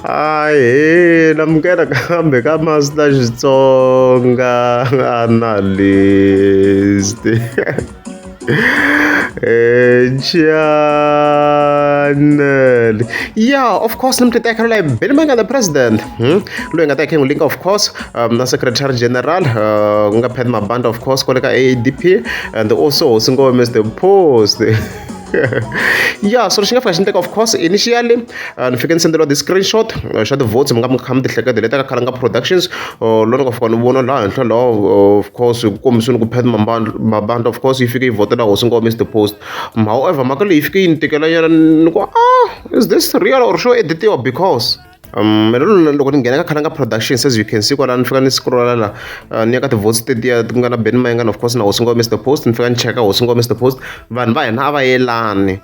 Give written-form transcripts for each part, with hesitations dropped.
Ahee namukela kambe ka Master Xitsonga Analyst channel yeah of course ni mi teka la Benny Mayengani the president loyi nga ta khe n'wi link of course na secretary general ku nga Pat Mabanda of course kwale ka AADP and also hosi Ngove Mr Post. Yeah, so lexi nga fika xi ni teka, of course, initially ni fike ni senderiwa ti-screenshot xa ti-votes mi nga mi kha mi ti hleketa leti ka Khalanga Productions loko ni nga fika ni vona laha henhla laha, of course ku kombisiwini ku Pat Mabanda of course yi fike yi vhotela hosi Ngove Mr Post. However, mhaka leyi fike yi ni tikela nyana ni ku, ah, is this real or swo editiwa? Because mina loko ni nghena ka Khalanga Productions, as you can see kwalano, ni fika ni scrolla la ni ya ka ti-votes tetiya ku nga na Benny Mayengani, of course, na hosi Ngove Mr Post. Ni fika ni cheka hosi Ngove Mr Post, vanhu va hina a va yelani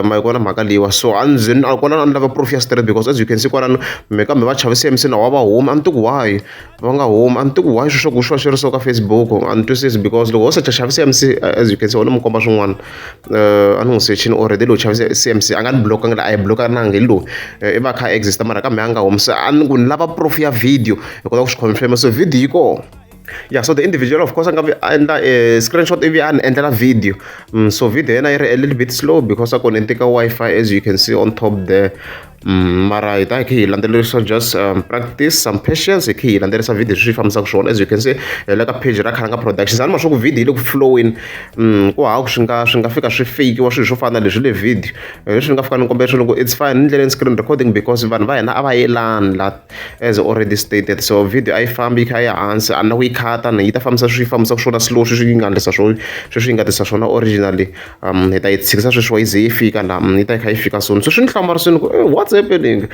ma yi kona mhaka leyiwa. So a ni ze ni kwalano a ni lava proof ya straight because, as you can see kwalano, me kambe va chavise MC na wa va humi. A ni tiku why va nga humi, a ni tiku why swilo swa ku swi va swi ri so ka Facebook, a ni twisisi. Because loko ho secha Chavisi MC, as you can see, wona mi komba swin'wana, a ni n'wi sechini already. Lowu Chavisi CMC a nga ni blockanga la, a yi blockananga hi lowu i va a kha a exista mara kambe a nga humi. Se a ni ku ni lava proof ya video hi kota ku swi confirm. So video yi kona. Yeah, so the individual, of course, a nga vi a endla screenshot ivi a ni endlela video. So video yena yi ri a little bit slow because a connecte ka Wi-Fi, as you can see on top there. Mara hi ta hi kha hi landzelerisa, just practice some patience, hi kha hi landzelerisa video swi fambisaka swona. As you can see, hi le ka page ra Khalanga Productions. A ni ma swa ku video yi le ku flowini ku hava ku swi nga fika swi fakiwa swilo swo fana na leswi le video leswi ni nga fika ni kombela swilo ku it's fine ni ndleleni screen recording because vanhu va hina a va yelani la, as already stated. So video a yi fambi yi kha yi hansi, a na ku yi khata ni yi ta fambisa swi fambisaka swona slow, sweswi yi nga endlisa swona, sweswi yi nga tisa swona originally. Hi ta yi tshikisa sweswiwa yi ze yi fika laha yi ta yi kha yi fika soon. So swi ni hlamarisini ku, what's happening?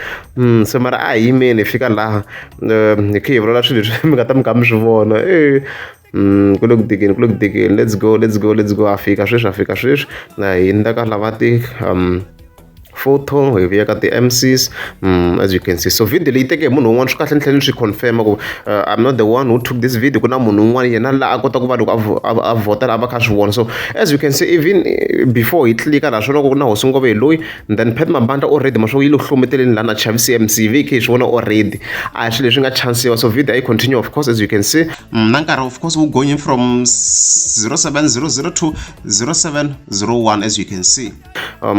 Se mara a hi yimeni hi fika laha hi kha hi vulavula swilo leswi mi nga ta mi kha mi swi vona e ku le ku tikeni, ku le ku tikeni. Let's go, let's go, let's go. A fika sweswi, a fika sweswi na hi ndza ka lava ti photo hi vuya ka ti-MCs as you can see. So video leyi teke hi munhu un'wana swi kahle ni tlhela ni swi confirma ku I'm not the one who took this video. Ku na munhu un'wana yena la a kota ku va loko a vhotela a va kha a swi vona. So as you can see, even before hi tlika laha swona ku na hosi Ngove hi loyi, then Pat Mabanda already ma swo yi le ku hlometeleni laha na Chavi CMC vi kha hi swi vona already, a hi swilo leswi nga chansiwa. So video a yi continue, of course, as you can see, na nkarhi, of course, wu going from 0700 to 0701, as you can see.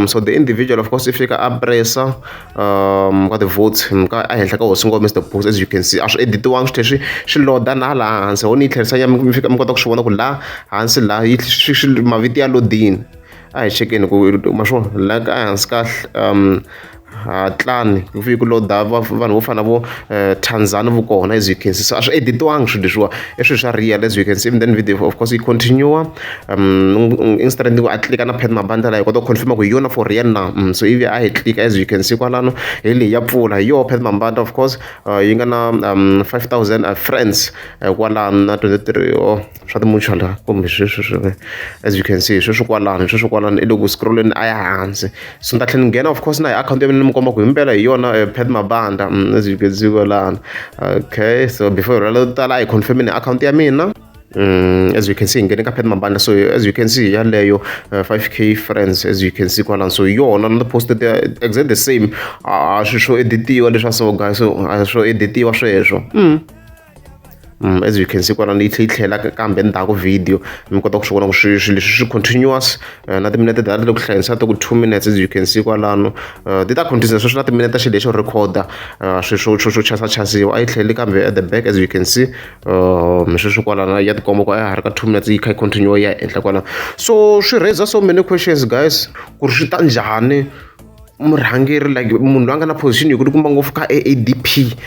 So the individual, of course, i fika a pressa ka ti-votes ka ehenhla ka hosi Ngove Mr Post. As you can see, a swi editiwangi, swi tlhe swi loda na laha hansi ho ni yi tlherisa nya mi fika mi kota ku swi vona ku laha hansi laha yi swi mavito ya lodini. A hi chekeni ku ma swona la ka hansi ka hatlani ku fike ku loda vanhu vo fana vo Tanzania vo kona, as you can see. So a swi editiwangi swilo leswiwa, i swilo swa real, as you can see. Even then, video, of course, yi continue instantly a tlika na Pat Mabanda laha hi kota ku confirma ku hi yona for real na. So ivi a hi tlika, as you can see kwalano, hi leyi ya pfula hi yoho Pat Mabanda, of course, yi nga na 5000 friends kwalano na 23 oh swa ti-mutual kumbe sweswo. As you can see, sweswo kwalano, sweswo kwalano i le ku scrolleni a ya hansi. So ni ta tlhela ni nghena, of course, na hi akhawunti ya mina ni mi komba ku himpela hi yona Pat Mabanda, as you can see kwalano. Okay, so before hi rhwala tala a hi confirmini akhawunti ya mina. As you can see, hi nghene ka Pat Mabanda. So as you can see, yaleyo 5K friends, as you can see kwalano. So yona na post exactly the same, a swi swo editiwa leswa. So guys, so a swo editiwa sweswo. As you can see kwalano yi tlhe yi tlhela kambe ndzhaku video mi kota ku swi vona ku swilo leswi swi continuous na timinete ta le ku hlayisa ta ku 2 minutes. As you can see kwalano, ti ta continue sweswo na timinete ta xilo lexo recorda swilo swo swo chasa chasiwa a yi tlheli kambe at the back. As you can see, sweswo kwalano ya tikomba ku a ya ha ri ka 2 minutes yi kha yi continue ya henhla kwalano. So swi raise so many questions, guys, ku ri swi ta njhani murhangeri, like munhu loyi a nga na position yi kulukumba ngopfu ka AADP,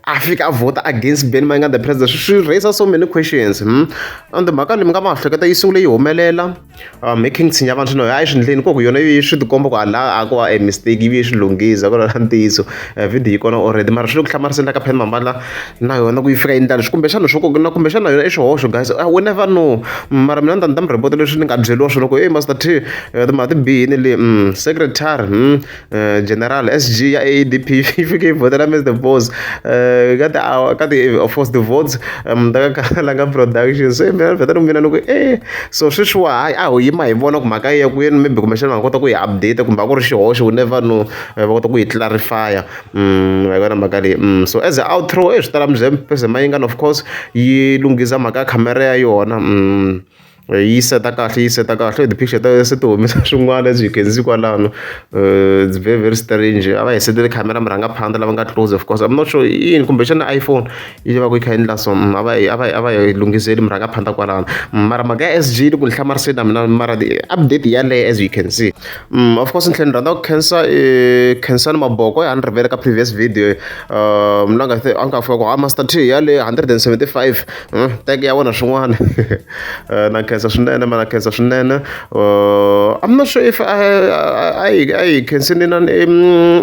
a fika a vhota against Benny Mayengani the president? Swi raise so many questions. And mhaka leyi mi nga ma hleketa yi sungule yi humelela hi King Tshinya vanhu no a yi swi ndleni ku yona yi swi tikomba ku ala a ku va a mistake yi vuye swi lunghisa ku na ntiyiso. Video yi kona already, mara swi le ku hlamariseni ka Pat Mabanda na yona ku yi fika yi ndla leswi kumbexana swo ku na kumbexana yona i xihoxo. Guys, we never know. Mara mina ni ta mi report leswi ni nga byeriwa swona ku, hey, Master T, timhaka ti bihini le secretary general SG ya AADP yi fike yi vhotela Mr Boss. Ka ti ka ti of course the votes ta ka Kalanga Production. Se mina ni vheta ni mina ni ku e so sweswiwa hayi a ho yima hi vona ku mhaka yi ya kwini, maybe kumbexana va nga kota ku yi update kumbe a ku ri xihoxo, we never know, va kota ku yi clarify. Ma yi vona mhaka leyi? So as a outro, swi tala President Mayengani of course yi lunghisa mhaka ya khamera ya yona, yi seta kahle, yi seta kahle ti-picture ta se ti humesa swin'wana, as you can see kwalano. It's very very strange. A va hi setele khamera murhangaphandle lava nga close. Of course, I'm not sure i yini, kumbexana iPhone yi va ku yi kha yi endla so. A va a va a va hi lunghiseli murhangaphandle kwalano. Mara mhaka ya SG ni ku ni hlamarisile na mina, mara update yaleyo, as you can see. Of course, ni tlhela ni rhandza ku khensa Khensani Maboko ya ni rivele ka previous video, la nga a nga fika ku ha Master T yale 175 teke ya wena swin'wana. Na khensa swinene, ma na khensa swinene. I'm not sure if a hi khensini na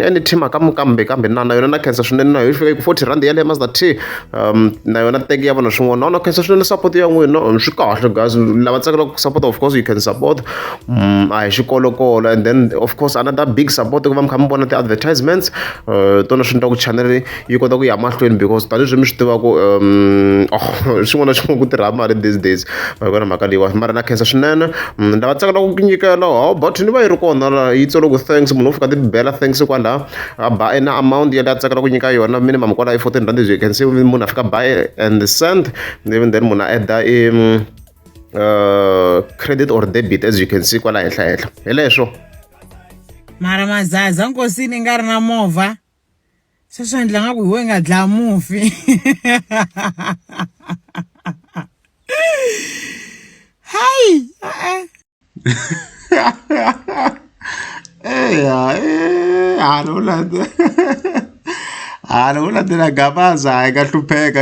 any team kambe kambe na yona na khensa swinene, na yo yi fika ku 40 rand yale Master T, na yona teke ya vona swin'wana. Na khensa swinene support ya n'wina, swi kahle guys. Lava tsakelaka ku support, of course you can support, a hi xikolokolo. And then of course another big support ku va mi kha mi vona ti-advertisements, tona swi endla ku channel yi kota ku ya mahlweni, because tanihileswi mi swi tivaka, oh, xin'wana na xin'wana ku tirha mali these days. Ma yi vona mhaka leyiwani? Mara na khensa swinene. Lava tsakelaka ku nyikela, ho button yi va yi ri kona la, yi tsale ku thanks. Munhu wo fika ti bela thanks kwalaha, a ba na amount yaleyo a tsakela ku nyika yona, minimum kwalaho i 14 rand, as you can see. Munhu a fika buy and send, even then munhu a add-a i credit or debit, as you can see kwala henhla henhla, hi leswo. Mara Mazaza nkosini nga ri na movha, sweswo endla nga ku hi we nga dlaya mufi. Hayi, e-e. Eya, hala u landza, hala u landzela Gabaza, hayi ka hlupheka.